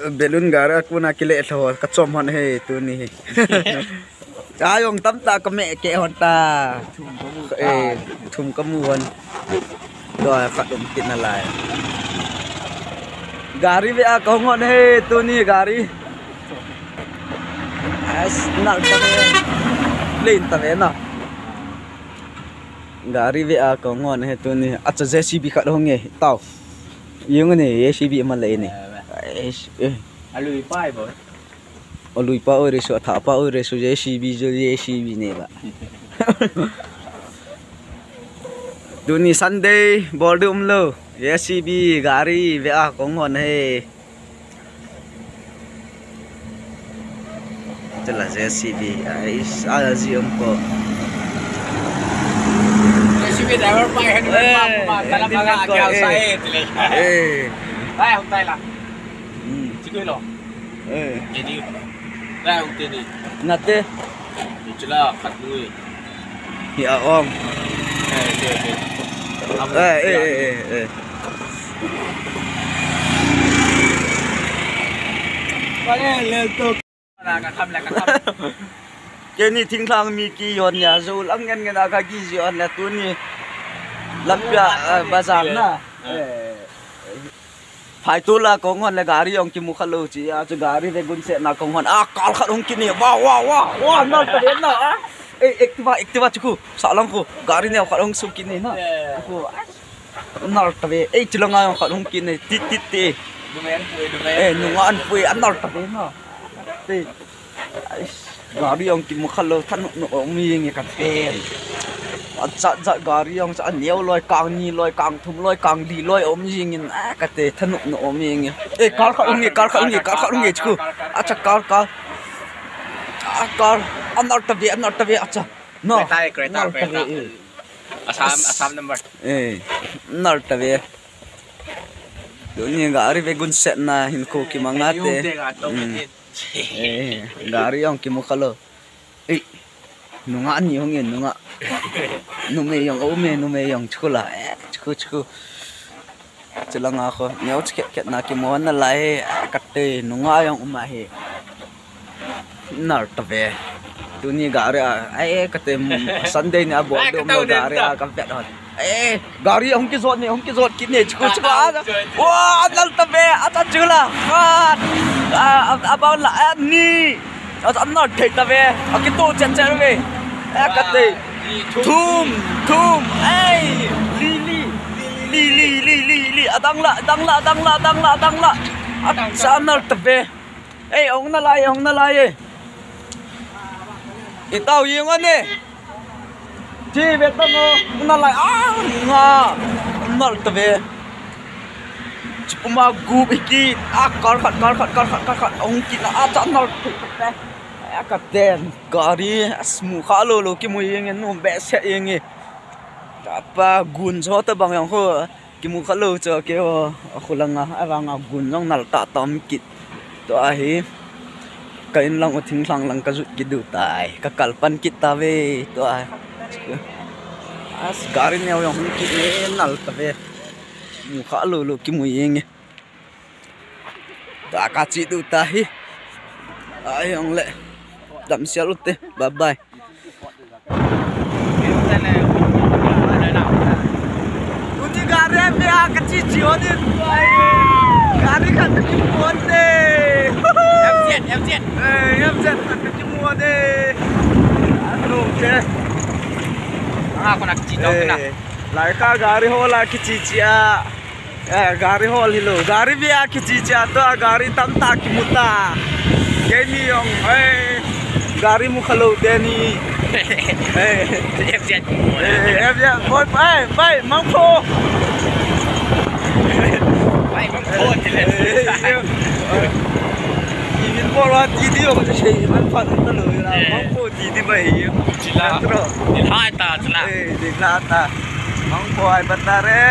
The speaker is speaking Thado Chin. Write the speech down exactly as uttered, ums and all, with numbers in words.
Balloon gari a kona kile tho ka chom hon he tuni hi. Cha jong tamtah ka meh keh hon ta. Eh, thum ka mu hon. Tua khat um kit nalai. Gari ve a ka hung hon he tuni gari. As nal ta ve. Plain ta ve na. Gari ve a ka hung hon he tuni. Acha J C B khat hung e tao. Yung ni J C B ma le ni. Eish, eh. Alui pai bo. Alui pa oi resu, atha pa oi resu, J C B jo J C B ne ba. Tuni Sunday, bol dum lo. J C B gari ve a ka hung hon he. Tela J C B, ais, a ji um ko. J C B driver pa, eh, driver pa, eh, tala pa, eh, eh, tele. Eh. Pai, hung tai la. Hmm. Chikoi lo. Eh. Teni. Pai, hung teni. Nate. Chila, khat nui. Hi a om. Eh, okay, okay. Eh, eh, eh, eh, eh. Vale, le to. La ka kham, la ka kham. Keini thinglhang mi kijon nia, jo lam ngen ngen a ka kijon nia tuni. Lampia, eh, bazar na. Eh. Phai tu la ka hung hon le gari jong kimu kha lou chi a, chu gari ve gun se na ka hung hon. A, kal khat hung kini. Wa, wa, wa, wa, nal ta ve na. A. Ei, Activa, Activa chu khu. Sa lang khu. Gari neo khat hung su kini na. Eh. Khu. A. Nal ta ve. Ei, chu langa jong khat hung kini. Tit, tit, ti. Dumen pui, dumen. Eh, nunga an pui, a nal ta ve na. Ti. Ais, gari jong kimu kha lou, thanop nop um jeng e ka ten. Ajat jat gari jong cha, aneo loi, kang ni loi, kang thum loi, kang li loi um jeng in, a ka te, thanop nop um jeng e. Eh, kal khat um nge, kal khat um nge, kal khat um nge chu. Acha, kal, kal. A kal, a nal ta ve, a nal ta ve, acha. No. Creta, Creta, nal ta ve, Creta. Eh. Assam, Assam number. Eh, nal ta ve. Tuni gari ve gun set na hin ko kimanga te. Yung te ga to. Hmm. Eh, gari jong kimu kha lou. Eh, nunga ni hung e, nunga. Numei jong, o me, numei jong chu la. Eh, chu, chu. Chu langa khu. Neo chu khet khet na kimu nalai. Eh, ka te, nunga jong um ahi. Nal ta ve. Tuni gari a, ai, ka te, Sunday ni a bol dum lo gari a ka vet hon. Eh, gari hung kijot ni, hung kijot kit ni, chu, chu a. Wa, nal ta ve, a ta chu la. A, a, a, a, ba la, a, ni. A, a nal thei ta ve. A ki to chen chen ve. Eh, ka te. Thum, thum. Ei, li, li. Li, li, li, li, li. A dang la, dang la, dang la, dang la, dang la. A sa nal ta ve. Ei, ong nalai, ong nalai e. Itao jeng ane. Chi ve tang o, ong nalai, a, nga. Nal ta ve. Chi puma gup iki, a, kal khat, kal khat, kal khat, kal khat, ong kit na, a, cha nal ta ve. A, ka ten, gari, a, smu kha lou lou, kimu jeng e, nu behseh jeng e. Tapa gun jo ta bang jong ho. Kimu kha lou chu keiho, a khu langa, a vanga gun jong nal tah tah um kit. Tua hi, ka in lang u thinglhang lang ka jut kit diu tai, ka kal pan kit ta ve, tua hi. As gari neo jong hung kit ne nal ta ve. Kimu kha lou lou kimu jeng e. Tua ka che diu ta hi. Ai jong le. Damsel u te. Bye bye. Tuni gari a ve a ka che che hon in. Gari khat ka kimu hon e. F Z, F Z. Eh, F Z khat ka kimu hon e. Anu che. Anga kona kiche tau kina. Eh, lai ka gari hol a kiche che a. Eh, gari hol hilou. Gari ve a kiche che a, tua gari tamtah kimu ta. Keini jong, eh, gari mu kha lou teni. Eh. F Z. Eh, F Z. Oi, pai, pai, mangpho. Pai, mangpho, tile. Eh, eh. Ibin por wa ti di jong, mangpho ta lou la. Eh. Mangpho ti di bai. Chila. Tro. Di la ta, chila. Eh, di la ta. Mangpho ai bata re.